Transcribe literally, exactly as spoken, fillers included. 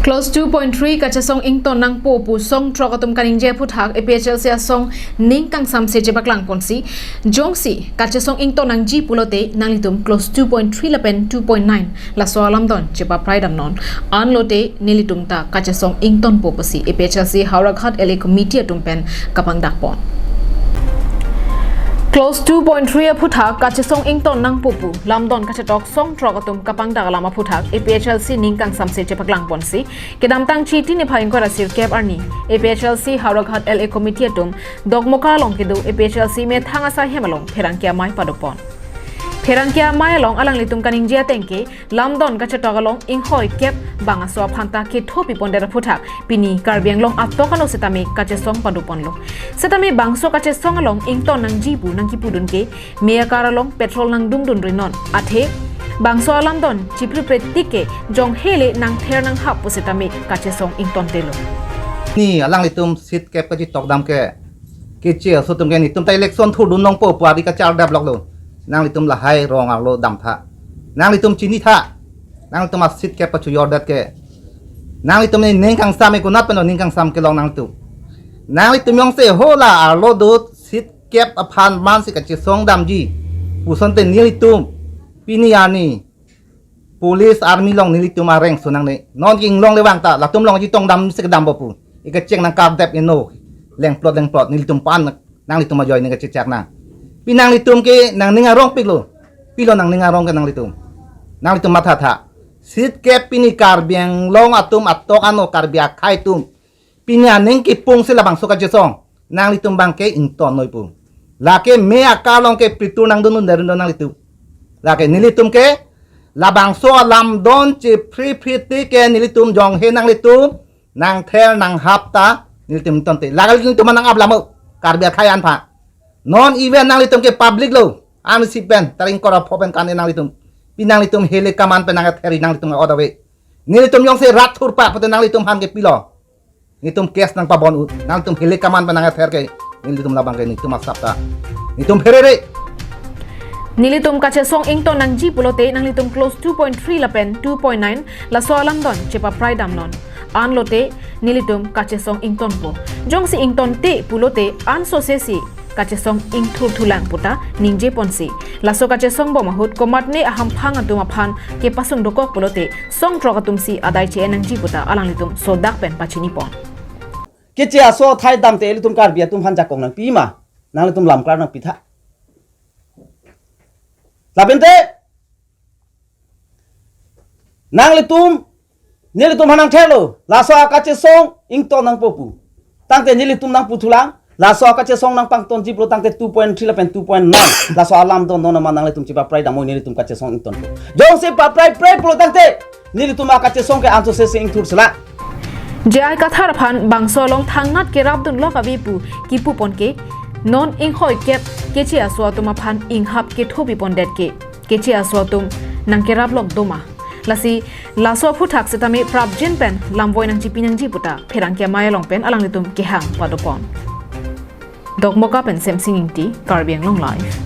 Clause two point three kachesong ington nangpo pu song throk atum kaningje aphuthak A P H L C asong ning kangsamse chepaklang ponsi, jongsi kachesong ington nangji pulote nanglitum clause two point three lapen two point nine laso alamdon chepaprai damnon. Anlote nelitum ta kachesong ingtonpo pusi A P H L C Howraghat L A Committee atum pen kapangdak pon. Clause two point three aphuthak kachesong ington nangpo pu lamdon kachetok song throk atum kapangdak alam aphuthak A P H L C ning kangsamse chepaklang ponsi, kedamtang Chiti niphai ingkoi ra sirkep arni A P H L C Howraghat L A Committee atum Dokmoka along kedo A P H L C methang asai hem along pherangke amei padopon. Pherangke amei along alanglitum kaningje ateng ke, lamdon kachetok along ingkoi kep bangso aphanta ketho pipondet aphuthak pini Karbi Anglong atok ano setame kachesong padoponlo. Setame bangso kachesong along ington nangji pu nangkipudun ke, me akar along petrol nangdungdun rinon. Athe bangso alamdon chipripre tik ke jonghele nangther nanghap pu setame kachesong ingtontelo. Ni alanglitum seat cap kachetok dam ke, keche aso atum ke netum ta election thurdun nangpo pu ari kachar dap loklo. Nanglitum lahai rong arlo damtha. Nanglitum chinitha. Nanglitum a seat cap kachojordet ke, nanglitum ne ning kangsam e, konat pen ning kangsam kelong nanglitum. Nanglitum jongsi hala arlo dut seat cap aphan mansi kachesong damji pu asonte nelitum pini arni police army along nelitum areng so nangne. Non ke inglong le vang ta latum along chetong damsi kedampo pu, ikecheng nangkardep eno lengplot lengplot nelitum pan nanglitum ajoine kachechak nang. Pi nanglitum ke nangning arong piklo. Pilo nangning arong ke nanglitum? Nanglitum mathatha. Seat cap pini Karbi Anglong atum atok ano Karbi akhei atum pini aning kipungsi labangso kachesong nanglitum abang ke ingtonnoi pu. Lake me akar along ke pritur nangdundundet rinon nanglitum. Lake nelitum ke labangso alamdon chipripre tik ke nelitum jonghe nanglitum nangther nanghap ta nelitum ingtonte. Lake nelitum nang-ap lamo Karbi akhei an aphan. Non even nanglitum ke public lo, ansi pen ta ingkoi ra pho pen kan-e nanglitum. Pi nanglitum hele kaman pen nangther nanglitum order ave. Nelitum jongsi rat thurpa pute nanglitum aphan ke pilo? Netum case nangpabon-un. Nanglitum hele kaman pen nangther ke nelitum labang ke netum asap ta netum pherere. Nelitum kachesong ington nangji pulote nanglitum clause two point three lapen two point nine laso alamdon chepaprai damnon. Anlote nelitum kachesong ingtonpo. Jongsi ingtonte pulote ansose si kachesong ingthurthulang puta ningje ponsi, laso kachesong bom ahut komatne ahamphang atum aphan kepasung dokok pulote song throk atumsi adai che-en nangji puta alanglitum sodak pen pachini pon. Keche aso athai damte ilitum Karbi atum aphan jakong nangpi ma? Nanglitum lamklar nangpitha. Lapente nanglitum, nelitum aphan nangtherlo, laso akachesong ington nangpo pu. Tangte nelitum nangputhulang, laso akachesong nangpangtonji pulo tangte two point three lapen two point nine laso alamdon non ma nanglitum chepaprai damnon, nelitum kachesong ingtonpo. Jongsi paprai prai pulo tangte nelitum akachesong ke ansose si ingthurselang. J I Kathar aphan bangso along thangnat kerapdunlok ave pu kipu pon ke, non ingkoi kep keche aso atum aphan inghap ketho pipondet ke, keche aso atum nangkeraplok doma? Lasi laso aphuthak setame prapjin pen lamvoi nangchipi nangji puta pherangke amei along pen alanglitum kehang padopon. Dokmoka pen Semsing Ingti, Karbi Anglong Live.